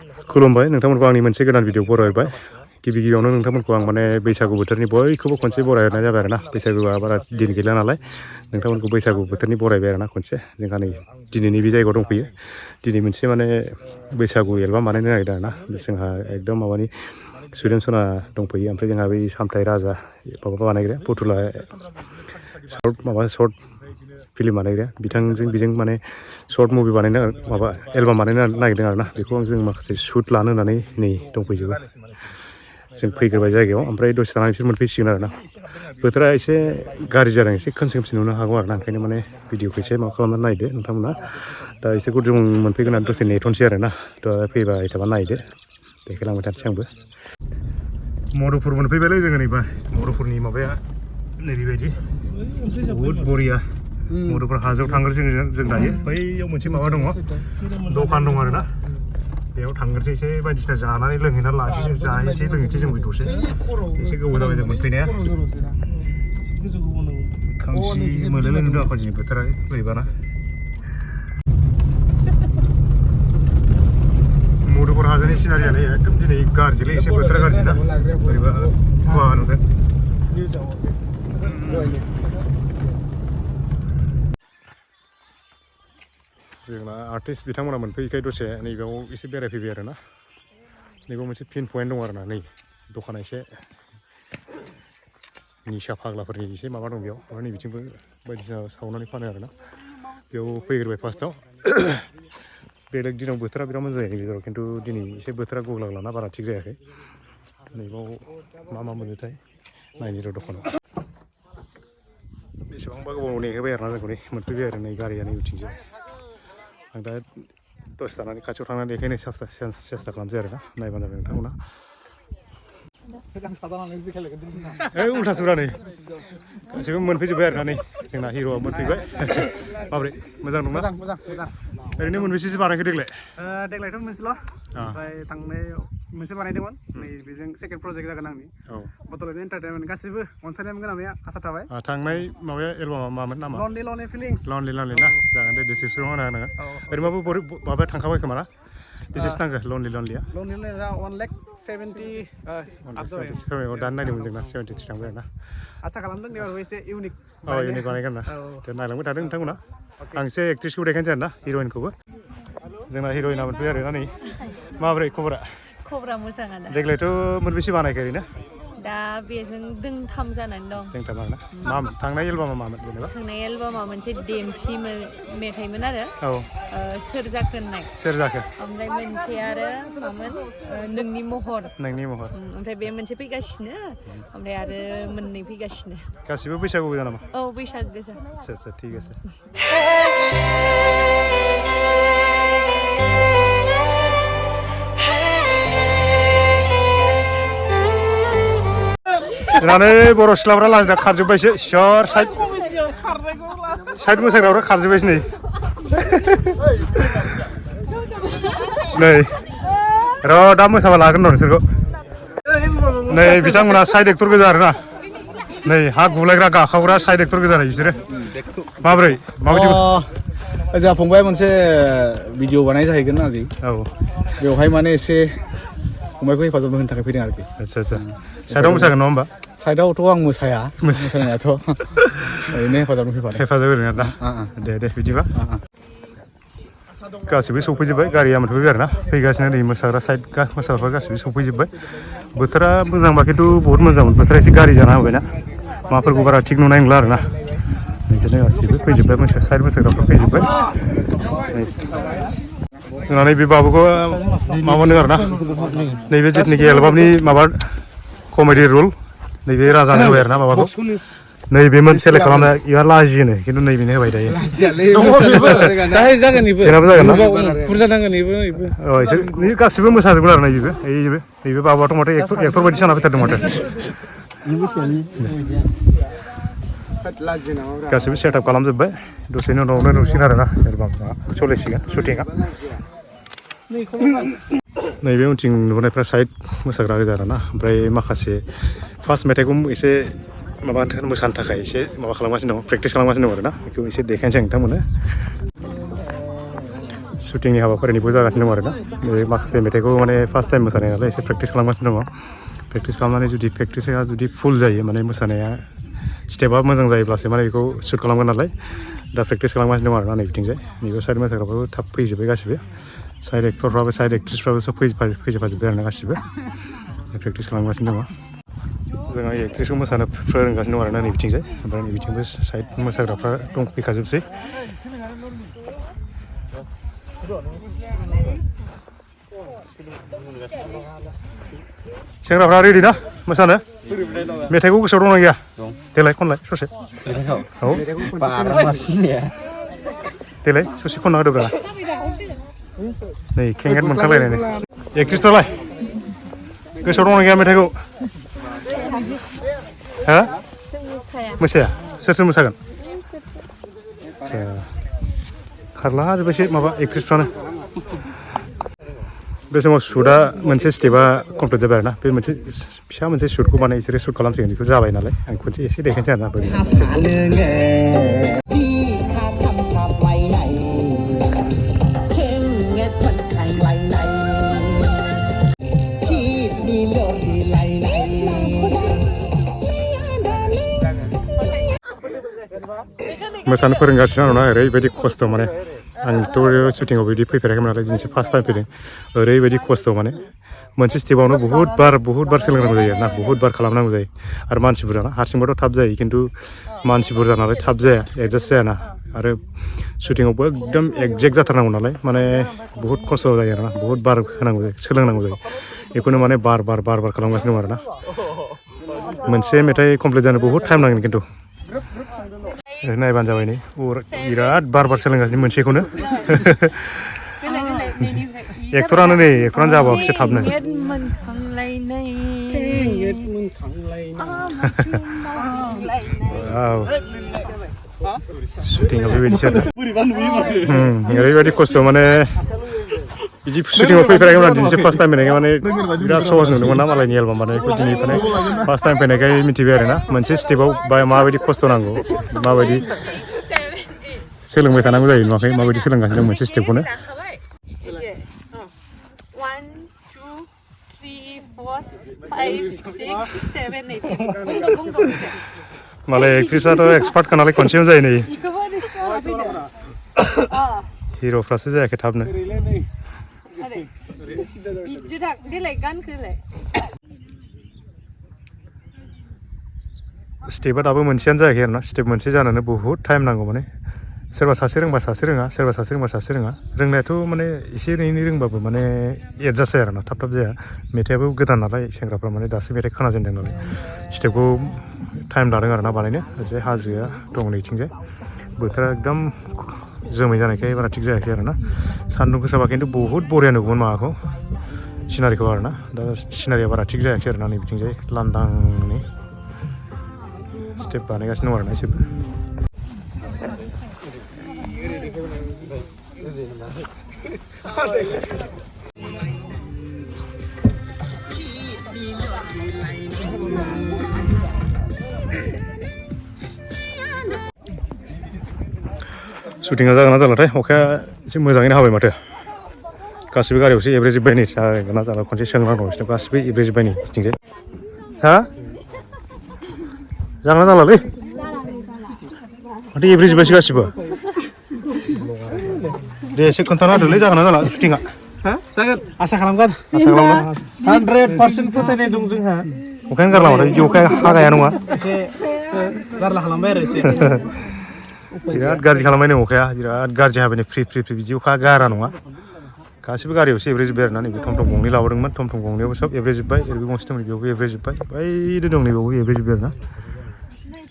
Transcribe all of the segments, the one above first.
खुलुमबाय नोंथांमोनखौ आंनि मोनसे गोदान भिडिअ बरायबाय गिबि गिबियावनो नोंथांमोनखौ आं माने बैसागु बोथोरनि बयखौबो खनसे बरायहरनाय जाबाय आरोना बैसागुआ बारा दिन गैला नालाय नोंथांमोनखौ बैसागु बोथोरनि बरायबाय आरोना खनसे जोंहा नै दिनैनि बे जायगायाव दंफैयो दिनै मोनसे माने बैसागु एलबाम बानायनो नागिरदों आरोना जोंहा एकदम माबानि सुदेम सना दंफैयो ओमफ्राय जोंहा बै सामथाइ राजा माबा बानायग्रा फुथुला सर्ट फिल्म बानायग्रा बिथांजों बेजों माने सर्ट मुभि बानायनो माबा एलबाम बानायनो नागिरदों आरोना बेखौ जों माखासे शुट लानो होननानै नै दंफैजोबो जों फैग्रोबाय जायगायाव ओमफ्राय दसे थानानै बिसोर मोनफैसिगोन आरोना बोथोरा एसे गाज्रि जादों एसे खोमसि खोमसि नुनो हागौ आरोना ओंखायनो माने भिडिअखौ एसे माबा खालामनानै नायदो नोंथांमोना दा इसोरखौ जों मोनफैगोन होननानै दसे नेथ'नोसै आरोना दा फैबाय थाबा नायदो देखायलांबाय थानोसै आंबो मधुपुर मोनफैबायलै जोङो नैबा मधुपुरनि माबाया नैबेबायदि बहुद बरिया मधुपुर हाजोआव थांग्रोसै जों दायो बैयाव मोनसे माबा दङ दखान दं आरोना बेयाव थांग्रोसै एसे बायदिसिना जानानै लोंहैनानै लासै जों जाहैसै लोंहैसै जों दसे एसे गोबाव जाबाय जों मोनफैनाया खोमसि मोनलायलाय नुदों आखा दिनै बोथोरा बोरैबाना मधुपुर हाजोनि सिनारियानो एकदम दिनै गाज्रिलै एसे बोथोरा गाज्रि ना बोरैबा खुवा नुदों जोंना आर्टिस्ट बिथांमोना मोनफैयैखाय दसे नैबेयाव एसे बेरायफैबाय आरोना नैबेयाव मोनसे पिन पइन्ट दं आरोना नै दखाना एसे निसा फाग्लाफोरनि एसे माबा दं बेयाव आरो नैबिथिंबो बायदिसिना सावनानै फानो आरोना बेयाव फैग्रोबाय फार्स्टआव बेलेग दिनाव बोथोरा बिराद मोजां जायो गेजेराव खिन्थु दिनै एसे बोथोरा गग्लांलाना बारा थिग जायाखै नैबाव मा मोनोथाय नायनि र' दखानाव बेसेबांबा गोबाव नेहोबाय आरोना जोंखौ नै मोनफैबाय आरो नै गारिया नै उथिंसै आं दा दसे थानानै खाथियाव थांनानै देखायनो सेस्था खालामसै आरोना नायबानो जाबाय नोंथांमोना उल्था सुरा नै गासैबो मोनफैजोब्बाय आरोना नै जोंना हिर'आ मोनफैबाय माब्रै मोजां दंना मोजां ओरैनो मोनबेसेसो बानायखो देग्लायथ' मोनसेल' ओमफ्राय थांनायाव मोनसे बानायदोंमोन नै बेजों सेकेन्ड प्रजेक्ट जागोन आंनि बड'लेण्ड एन्टारटेनमेन्ट गासिबो अनसायनाय मोनगोन होननानै आसा थाबाय थांनाय माबाया एलबामा मामोन नामा लनलि फिलिंस लनलि ना जागोन दे डिसक्रिपसनाव होना होनांगोन ओरैनोबाबो माबाया थांखाबाय खोमा ना बेसेसो थांखो लनलिया 1,70,000 दानो नायदोंमोन जोंना 73 थांबाय आरोना आसा खालामदों देबारबो एसे इउनिक इउनिक बानायगोन ना नायलांबाय थादों नोंथांमोना आं एसे एक्ट्रिसखौ देखायनोसै आरोना हिर'इनखौबो जोंना हिर'इना मोनफैबाय आरोना नै माबोरै खबरा मोजाङानो देग्लायथ' मोनबेसे बानायखो ओरैनो दा बेजों दोंथाम जानानै दं दोंथाम आरोना मामोन थांनाय एलबामा मामोन जेनेबा थांनाय एलबामा मोनसे देमसि मेथाइमोन आरो सोर जाखो होननाय ओमफ्राय मोनसे आरो मामोन नोंनि महर ओमफ्राय बे मोनसे फैगासिनो ओमफ्राय आरो मोननै फैगासिनो गासिबो बैसागु गोजा नामा औ बैसागु गोजा आच्छा ठीक আছে जोंनानै बर' सिख्लाफ्रा लाजिना खारजोब्बायसो इसोर साइड मोसाग्राफ्रा खारजोब्बायसो नै र' दा मोसाबा लागोन र' नोंसोरखौ नै बिथांमोना साइड एक्टर गोजा आरोना नै हा गुलायग्रा गाखावग्रा साइड एक्टर गोजा नै बिसोरो माबोरै माबायदि जोंहा फंबाया मोनसे भिडिअ बानाय जाहैगोन आजि बेवहाय माने एसे फंबायखौ हेफाजाब होनो थाखाय फैदों आरोखि आच्छा साइडआव मोसागोन नङा होमबा साइडआवथ' आं मोसाया मोसानायाथ' ओरैनो हेफाजाब होफादों होगोन आरोना दे बिदिबा गासिबो सफैजोब्बाय गारिया मोनफैबाय आरोना फैगासिनो नै मोसाग्रा साइड मोसाग्राफ्रा गासिबो सफैजोब्बाय बोथोरा मोजांबा खिन्थु बहुत मोजांमोन बोथोरा एसे गाज्रि जाना होबायना माफोरखौ बारा थिग नुनाय नंला आरोना बिसोरनो गासिबो फैजोब्बाय साइड मोसाग्राफ्रा फैजोब्बाय जोंना नैबे बाबुखौ माबानो आरोना नैबे जिथुनाखि एलबामनि माबा कमेडि रल नैबे राजानो होबाय आरोना माबाखौ नैबेमोन सेलेक्ट खालामनाय इया लाजियोनो खिन्थु नैबेनो होबाय दायो इसोर गासिबो मोसाजोबगोन आरो नैबे बाबुआथ' माथो एक्टर बायदि जाना फैथारदों माथो गासिबो सेटआप खालामजोब्बाय दसेनि उनावनो नुसिगोन आरोना एलबामा सोलिसिगोन शुटिंआ नैबे उनथिं नुबोनायफ्रा साइड मोसाग्रा गोजा आरोना ओमफ्राय माखासे फार्स्ट मेथाइखौ एसे माबा मोसानो थाखाय एसे माबा खालामगासिनो दं प्रेक्टिस खालामगासिनो दं आरोना बेखौ एसे देखायनोसै नोंथांमोननो शुटिंनि हाबाफारिनिबो जागासिनो दं आरोना बे माखासे मेथाइखौ माने फार्स्ट टाइम मोसानाय नालाय एसे प्रेक्टिस खालामगासिनो दङ प्रेक्टिस खालामनानै जुदि प्रेक्टिसा जुदि फुल जायो माने मोसानाया स्टेपा मोजां जायोब्लासो माने बेखौ शुट खालामगोन नालाय दा प्रेक्टिस खालामगासिनो दं आरोना नै बिथिंजाय नैबे साइड मोसाग्राफ्राबो थाब फैजोब्बाय गासिबो साइड एक्टरफ्राबो साइड एक्ट्रिसफ्राबो सब फैजोबबाय आरोना गासिबो प्रेक्टिस खालामगासिनो दङ जोंहा एक्ट्रिसखौ मोसानो फोरोंगासिनो दं आरोना नै बिथिंजाय ओमफ्राय नै बिथिंबो साइड मोसाग्राफ्रा दंफैखाजोबसै सेंग्राफ्रा रेडि ना मोसानो मेथाइखौ गोसोआव दंना गैया देलाय खनलाय ससे औ देलाय ससे खनना होदोब्रा नै खेंगेट मोनखालायनाय एक्ट्रिसफ्रालाय गोसोआव दंना गैया मेथाइखौ हा मोसाया सोर मोसागोन खारला जोबबायसो माबा एक्ट्रिसफ्रानो बे समाव शुटआ मोनसे स्टेपआ कमप्लिट जाबाय आरोना बे मोनसे फिसा मोनसे शुटखौ माने बिसोरो शुट खालामसिगोन बेखौ जाबाय नालाय आं खनसे एसे देखायनोसै आरोना मोसानो फोरोंगासिनो आरोना ओरैबायदि खस्थ' माने आंथ' शुटिंआव बिदि फैफेराखैमोन नालाय दिनैसो फार्स्ट टाइम फैदों ओरैबायदि खस्थ' माने मोनसे स्टेपआवनो बहुद बार सोलोंनांगौ जायो आरोना बहुद बार खालामनांगौ जायो आरो मानसि बुरजा ना हारसिंबाथ' थाब जायो खिन्थु मानसि बुरजा नालाय थाब जाया एडजास्ट जायाना आरो शुटिंआवबो एकदम एक्जेक्ट जाथारनांगौ नालाय माने बहुद खस्थ' जायो आरोना बहुद बार होनांगौ जायो सोलोंनांगौ जायो बेखौनो माने बार खालामगासिनो दं आरोना मोनसे मेथाइ कमप्लिट जानो बहुद टाइम नांगोन खिन्थु नायबानो जाबाय नै बिराद बार सोलोंगासिनो मोनसेखौनो एक्टरानो जाबावखैसो थाबनो शुटिंआ बेबायदिसो आरो ओरैबायदि खस्थ' माने बिदि शुटिंआव फैफेराखैमोन दिनैसो फार्स्ट टाइम फैनायखाय माने बिराद सहज नुदोंमोन ना मालायनि एलबाम बानायनायखौ दिनै फार्स्ट टाइम फैनायखाय मिथिबाय आरोना मोनसे स्टेपआव माबायदि खस्थ' नांगौ माबायदि सोलोंबाय थानांगौ जायो नुवाखै माबायदि सोलोंगासिनो दं मोनसे स्टेपखौनो मालाय एक्ट्रिसाथ' एक्सपार्टखा नालाय खनसेयावनो जायो नै हिर'फ्रासो जायाखै थाबनो स्टेपआ दाबो मोनसेयानो जायाखै आरोना स्टेप मोनसे जानोनो बहुद टाइम नांगौ माने सोरबा सासे रोंबा सासे रोङा सोरबा सासे रोंबा सासे रोङा रोंनायाथ' माने एसे एनै रोंबाबो माने एडजास्ट जाया आरोना थाब जाया मेथाइआबो गोदान नालाय सेंग्राफ्रा माने दासो मेथाइ खोनाजेनदों नालाय स्टेपखौ टाइम लादों आरोना बानायनो ओरैजाय हाजोआ दं नैथिंजाय बोथोरा एकदम जोमै जानायखाय बारा थिग जायाखै आरोना सान्दुं गोसाबा खिन्थु बहुद बरिया नुगौमोन माबाखौ सिनारिखौ आरोना दा सिनारिया बारा थिग जायाखै आरोना नै बिथिंजाय लांदांनि स्टेप बानायगासिनो दं आरोना इसोरबो शुटिंआ जागोन ना जालाथाय अखाया एसे मोजाङैनो हाबाय माथो गासिबो गारियावसो एब्रेजोब्बाय नै जागोन ना जाला खनसे सोंनांगौ बिसोर गासिबो एब्रेजोब्बाय नै बिथिंजाय हा जागोन ना जालालै माथो एब्रेजोब्बायसो गासिबो दे एसे खोन्थाना होदोलै जागोन ना जाला शुटिंआ जागोन आसा खालामगोन 100% फोथायनाय दं जोंहा अखायानो गारला माथो बिदि अखाया हागाया नङा एसे जारला खालामबाय आरो एसे बिराद गाज्रि खालामबाय नै अखाया बिराद गाज्रि हाबाय नै फ्रि बिदि अखा गारा नङा गासिबो गारियावसो एब्रेजोब्बाय आरोना नैबे टमटम गंनै लाबोदोंमोन टमटम गंनैयावबो सब एब्रेजोब्बाय ओरैबो गंसे दं बेयावबो एब्रेजोब्बाय बायदि दं नैबावबो एब्रेजोब्बाय आरोना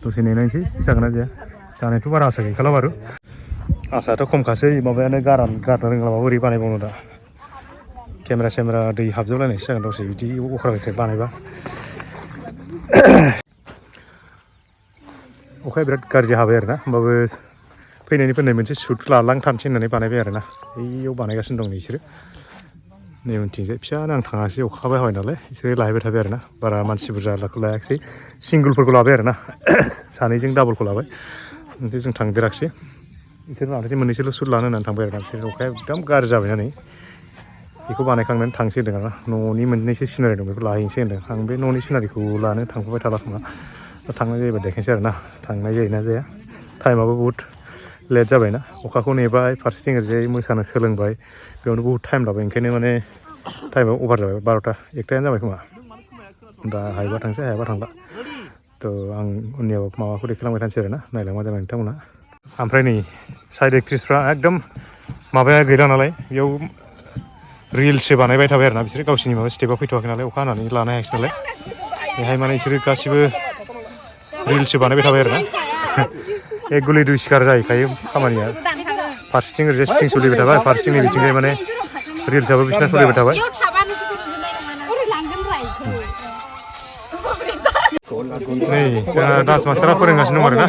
दसे नेनायसै जागोन ना जाया जानायथ' बारा आसा गैखाला बारु आसायाथ' खमखासै माबायानो गारनो रोंलाबाबो ओरै बानायबावनो दा केमेरा सेमेरा दै हाबजोबलायनायसो जागोन दसे बिदि अख्रानिफ्राय बानायबा अखाया बिराद गाज्रि हाबाय आरोना होमबाबो फैनायनि मोनसे शुट लालांथारनोसै होननानै बानायबाय आरोना बैयाव बानायगासिनो दं बिसोरो नै उनथिंजाय फिसानो आं थाङासै अखा हाबाय नालाय बिसोरो लाहैबाय थाबाय आरोना बारा मानसि बुरजाखौ लायाखिसै सिंगोलफोरखौ लाबाय आरोना सानैजों डाबलखौ लाबाय ओमफ्राय जों थांदेराखिसै बिसोर माखासे मोननैसोल' सुट लानो होननानै थांबाय आरोना बिसोर अखाया एकदम गाज्रि जाबाय नानै बेखौ बानायखांनानै थांसै होन्दों आरोना न'नि मोननैसो सिनारि दं बेखौ लाहैनोसै होन्दों आं बे न'नि सिनारिखौ लानो थांफाबाय थाला खोमा थांनाय जायोबा देखायनोसै आरोना थांनाय जायोना जाया टाइमाबो बहुद लेट जाबायना अखाखौ नेबाय फारसेथिं ओरैजाय मोसानो सोलोंबाय बेयावनो बहुद टाइम लाबाय ओंखायनो माने टाइमा अभार जाबाय 12टा 1टायानो जाबाय खोमा दा हायोबा थांसै हायाबा थांला थ' आं उननियाव माबाखौ देखायलांबाय थानोसै आरोना नायलांबाय जाबाय नोंथांमोना ओमफ्राय नै साइड एक्ट्रिसफ्रा एकदम माबाया गैला नालाय बेयाव रिल्ससो बानायबाय थाबाय आरोना बिसोरो गावसिनि माबा स्टेपआ फैथ'वाखै नालाय अखा हानानै लानो हायाखिसै नालाय बेहाय माने बिसोरो गासिबो रिल्ससो बानायबाय थाबाय आरोना एक गुलि दुइ सिखार जाहैखायो खामानिया फारसेथिं ओरैजाय शुटिं सोलिबाय थाबाय फारसेथिं नैबिथिंजाय माने रिल्सआबो बिसिना सोलिबाय थाबाय नै जोंहा डान्स मास्टारा फोरोंगासिनो दं आरोना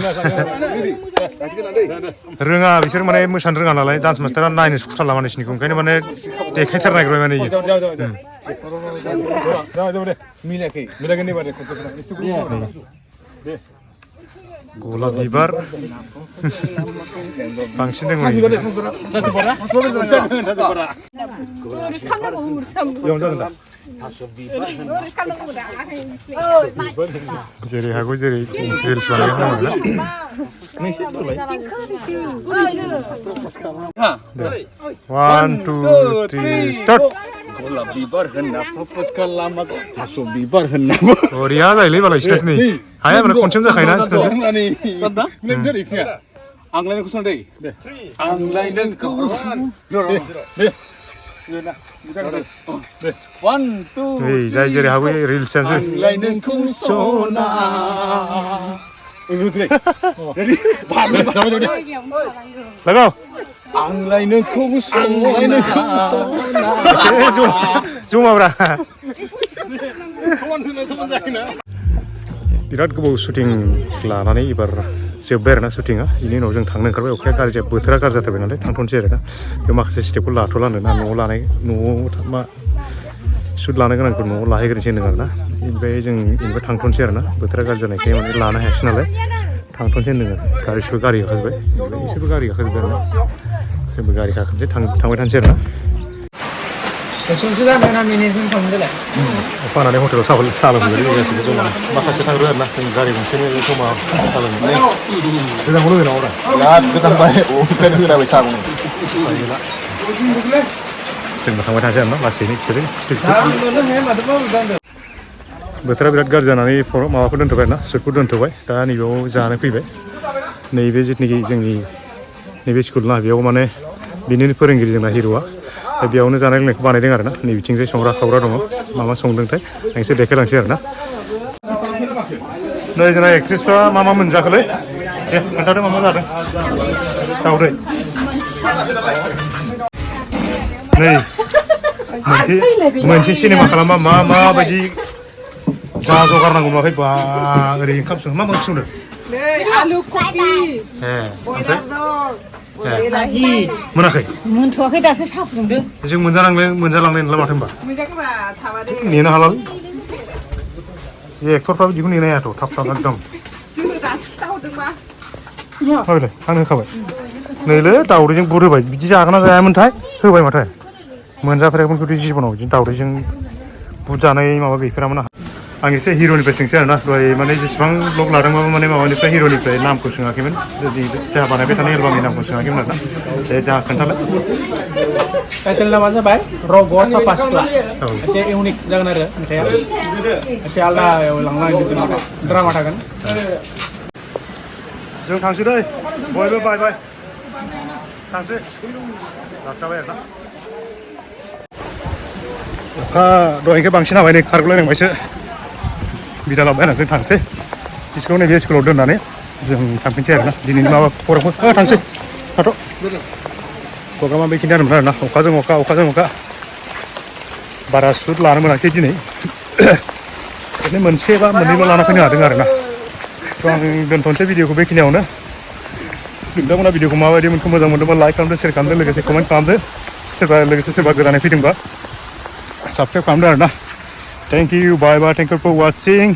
रोङा बिसोर माने मोसानो रोङा नालाय डान्स मास्टारा नायनो सुखुथारला माने बिसोरनिखौ ओंखायनो माने देखायथारनो नागिरबाय माने गलाब बिबार बांसिन दङ जेरै हागौ जेरै रिल्स बानायगासिनो दङ 1 2 3 स्टार्ट गलाब बिबार होनना प्रप'ज खालामा थास' बिबार होनना बरिया जायोलै मालाय सिनासो नै हाया माने खनसेम जाखायोना सिनासो आंलाय नोंखौ सोंदों आंलाय नोंखौ 1 2 नै जाय जेरै हागौ रिल्स जानोसै आंलाय नोंखौ सना रेडि लागाव आंलाय नोंखौ सना जमाब्रा बिराद गोबाव शुटिं लानानै एबार जोब्बाय आरोना शुटिंआ बेनि उनाव जों थांनो ओंखारबाय अखाया गाज्रि बोथोरा गाज्रि जाथारबाय नालाय थांथ'नोसै आरोना बेयाव माखासे स्टेपखौ लाथ'लानो ना न'आव मा शुट लानो गोनांखौ न'आव लाहैग्रोनोसै होनदों आरोना ओमफ्राय जों बेनिफ्राय थांथ'नोसै आरोना बोथोरा गाज्रि जानायखाय माने लानो हायाखिसै नालाय थांथ'नोसै होनदों गारिखौबो गारि गाखोजोब्बाय बिसोरबो गारि गाखोजोब्बाय आरोना जोंबो गारि गाखोनोसै थांबाय थानोसै आरोना अखा हानानै हटेलाव साहा लोंहैबाय गासिबो जमा माखासे थांग्रो आरोना जों गारि गंसेनो जमा साहा लोंहैबाय गोजांखौ लोङो नामा बिराद गोजांबाय ओंखायनो होलाबाय साहाखौनो जोंबो थांबाय थानोसै आरोना लासैनो बिसोरो बोथोरा बिराद गाज्रि जानानै माबाखौ दोनथ'बाय आरोना सुटखौ दोनथ'बाय दा नैबेयाव जानो फैबाय नैबे जिथुनाखि जोंनि नैबे स्कुलना बेयाव माने बिनिनो फोरोंगिरि जोंना हिर'आ बेयावनो जानाय लोंनायखौ बानायदों आरोना नै बिथिंजाय संग्रा खावग्रा दङ मा संदोंथाय आं एसे देखायलांसै आरोना नै जोंना एक्ट्रिसफ्रा मा मोनजाखोलै दे खोन्थादो मा जादों दावदै नै मोनसे सिनेमा खालामबा माबायदि जा जगार नांगौ नुवाखै बा ओरै ओंखाम संदों मा ओंख्रि संदों आलु कफि मोनाखै मोनथ'वाखै दासो साहा फुदुंदों जों मोनजालांनाय नंला माथो होनबा नेनो हाला एक्टरफ्राबो बिदिखौ नेनो हायाथ' थाब एकदम होबायलाय आंनो होखाबाय नैलै दावदैजों बुद होबाय बिदि जागोन ना जायामोनथाय होबाय माथो मोनजाफेराखैमोन खिन्थु जिबनाव बिदिनो दावदैजों बुद जानाय माबा गैफेरामोन आं एसे हिर'निफ्राय सोंसै आरोना दहाय माने जेसेबां ब्लग लादोंबाबो माने माबानिफ्राय हिर'निफ्राय नामखौ सोङाखैमोन जुदि जोंहा बानायबाय थानाय एलबामनि नामखौ सोङाखैमोन आरोना दे जोंहा खोन्थालाय टाइटेल नामा जाबाय रग' साफा सिख्ला एसे इउनिक जागोन आरो मेथाइआ एसे आलदायाव लांनांगोन ड्रामा थागोन जों थांसै दै बयबो बाय बाय थांसै लास्टाबाय आरोना अखा दहायनिफ्राय बांसिन हाबाय नै खारगुलायनांबायसो बिदा लाबोबाय आरो जों थांसै बिसोरखौ नैबे स्कुलाव दोननानै जों थांफिनसै आरोना दिनैनि माबा प्रग्रामखौ थांसै थाथ' प्रग्रामा बेखिनियानोमोन आरोना अखाजों अखा बारा सुट लानो मोनाखै दिनै ओरैनो मोनसे बा मोननैल' लाना फैनो हादों आरोना थ' आं दोनथ'नोसै भिडिअखौ बेखिनियावनो नोंथांमोना भिडिअखौ माबायदि मोनखो मोजां मोनदोंबा लाइक खालामदो शेयार खालामदो लोगोसे कमेन्ट खालामदो सोरबा गोदानै फैदोंबा साबस्क्राइब खालामदो आरोना thank you bye bye thank you for वाचिं